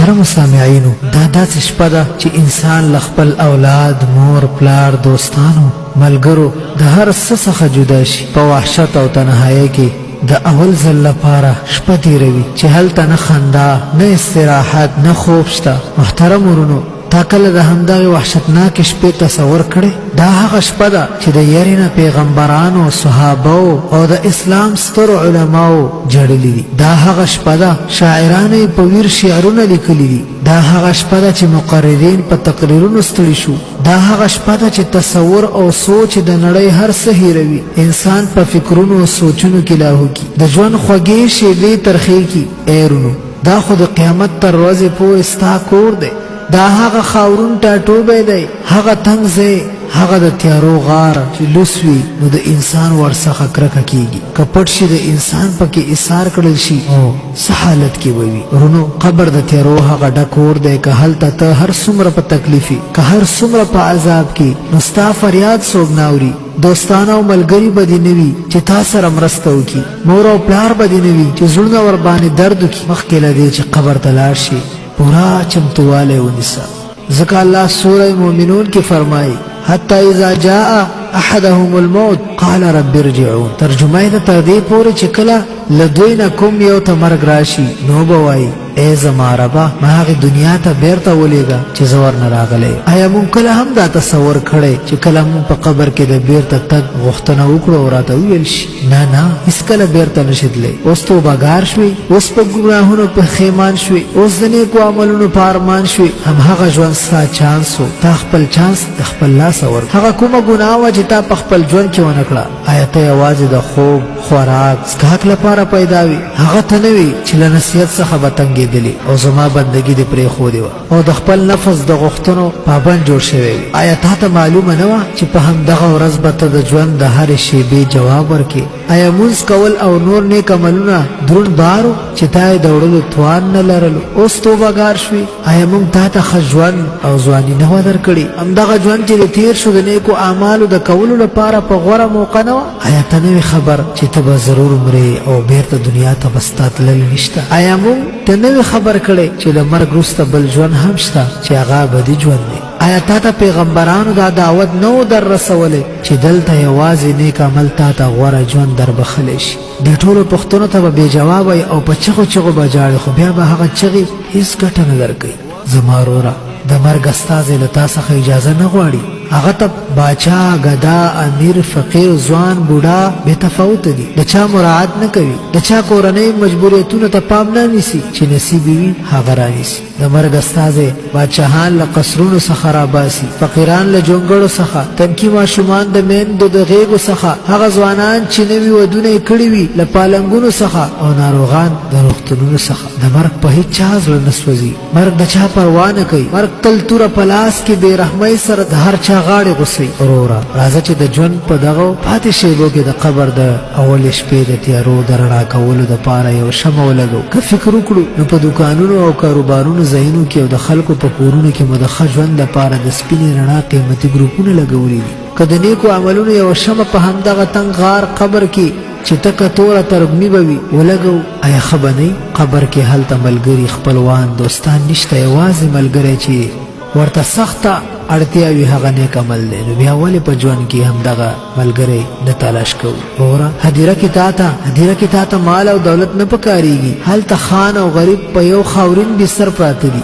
محترمو سامعینو! دا داسې شپه ده چې انسان له خپل اولاد، مور، پلار، دوستانو، ملګرو د هر څه څخه جدا شي، په وحشت او تنهایۍ کې د اول ځل لپاره شپه تیروي چې هلته نه خندا، نه استراحت، نه خوب شته. محترمو ورونو! تا کله د همدغې وحشتناکې شپې تصور کړی؟ دا هغه شپه ده چې د یرې نه پیغمبرانو، صحابو او د اسلام سترو علماو ژړلي دي. دا هغه شپه ده شاعرانو یې په ویر شعرونه لیکلي دي. دا هغه شپه ده چې مقررین په تقریرونو ستړي شو. دا هغه شپه ده چې تصور او سوچ د نړۍ هر څه هیروي. انسان په فکرونو او سوچونو کې لاهو کي. د ژوند خوږې شیبې ترخې کي. ای رونو! دا خو د قیامت تر ورځې پورې ستا کور دی. دا هغه خاورون ټاټوبی دی، هغه تنګ ځای، هغه د تیارو غار چې لوڅ وي نو د انسان ورڅخه کرکه کیږي، که پټ شي د انسان پکې ایسار کړل شي نو څه حالت کې به وي؟ ورونو! قبر د تیارو هغه ډک کور دی، که هلته ته هر څومره په تکلیف یې، که هر څومره په عذاب کې نو ستا فریاد څوک نه اوري، دوستان او ملګري به دې نه وي چې تا سره مرسته وکړي، مور او پلار به دې نه وي چې زړونه ورباندې درد وکړي، مخکې له دې چې قبر ته لاړ شې پوره چمتووالی ونیسه، ځکه الله سوره مؤمنون کې فرمایي، حتی اذا جاء احدهم الموت قال رب ارجعون، ترجمه یې ده تر دې پورې چې کله له دوی نه کوم یو ته مرګ راشي نو به وایي، ای زما ربه ما هغې دنیا ته بیرته ولیږه چې زه ورنه راغلی یم. ایا موږ کله هم دا تصور کړی چې کله موږ په قبر کې د بیرته تګ غوښتنه وکړو او راته وویل شي، نه نه هیڅکله بیرته نشې تللی، اوس توبه ګار شوې، اوس په ګناهونو پښیمان شوې، اوس د نیکو عملونو په ارمان شوې، هم هغه ژوند ستا چانس و، تا خپل چانس د خپل لاسه ورکړ. هغه کومه ګناه وه چې تا په خپل ژوند کې ونه کړه؟ ایا ته یوازې د خوب، خوراک، څښاک لپاره پیدا وې؟ هغه ته نه وې چې له نصیحت څخه به تنګېدلې او زما بندګي دې پرېښودې وه او د خپل نفس د غوښتنو پابند جوړ شوی وې؟ ایا تا ته معلومه نه وه چې په همدغه ورځ به ته د ژوند د هرې شېبې جواب ورکړې؟ ایا لمونځ کول او نور نیک عملونه دروند بار و چې تا یې د وړلو توان نه لرلو؟ اوس توبه ګار شوې؟ ایا موږ تا ته ښه ژوند او ځواني نه وه درکړې؟ همدغه ژوند چې دې تېر شو د نیکو اعمالو د کولو لپاره په غوره موقع نه وه؟ ایا ته نه وې خبر چې ته به ضرور مرې او بېرته دنیا ته به ستا تلل نشته؟ ایا موږ ته نه وې خبر کړی چې له مرګ وروسته بل ژوند هم شته چې هغه ابدي ژوند دی؟ ایا تا ته پیغمبرانو دا دعوت نه و در رسولی چې دلته یوازې نیک عمل تا ته غوره ژوند در بخښلی شي؟ دې ټولو پوښتنو ته به بې جوابه یې او په چغو چغو به ژاړې، خو بیا به هغه چغې هیڅ ګټه نه درکوي. زما وروره! د مرګ استازی له تا څخه اجازه نه غواړي، هغه ته باچا، ګدا، امیر، فقیر، ځوان، بوډا بې تفاوته دي، د چا مراعات نه کوي، د چا کورنۍ مجبوریتونو ته پام نه نیسي، چې نصیب یې وي هغه رانیسي. د مرګ استازی بادشاهان له قصرونو څخه راباسي، فقیران له جونګړو څخه، تنکي ماشومان د میندو د غېږو څخه، هغه ځوانان چې نوي ودونه یې کړي وي له پالنګونو څخه او ناروغان د روغتونونو څخه. د مرګ په هیچا زړه نه سوځي، مرګ د چا پروا نه کوي، مرګ تل توره په لاس کې بې رحمۍ سره د هر چا غاړې غوڅوي. وروره! راځه چې د ژوند په دغو پاتې شېبو کې د قبر د اولې شپې د تیارو د رڼا کولو د پاره یو شمع ولګوو. که فکر وکړو نو په دوکانونو او کاروبارونو ځایونو کې او د خلکو په کورونو کې مو د ښه ژوند لپاره د سپینې رڼا قیمتي ګروپونه لګولي دي. که د نیکو عملونو یوه شمع په همدغه تنګ غار، قبر، کې چې تکه توره ترږمي به وي، ولګوو، ایا ښه به نه وي؟ قبر کې هلته ملګري، خپلوان، دوستان نشته، یوازې ملګری چې ورته سخته اړتیا وي هغه نیک عمل دی، نو بیا ولې په ژوند کې همدغه ملګری نه تلاش کوو؟ وروره هدیره کې تاته هدیره کې تاته مال او دولت نه پکاریږي، هلته خان او غریب په یو خاورین بستر پراته دي.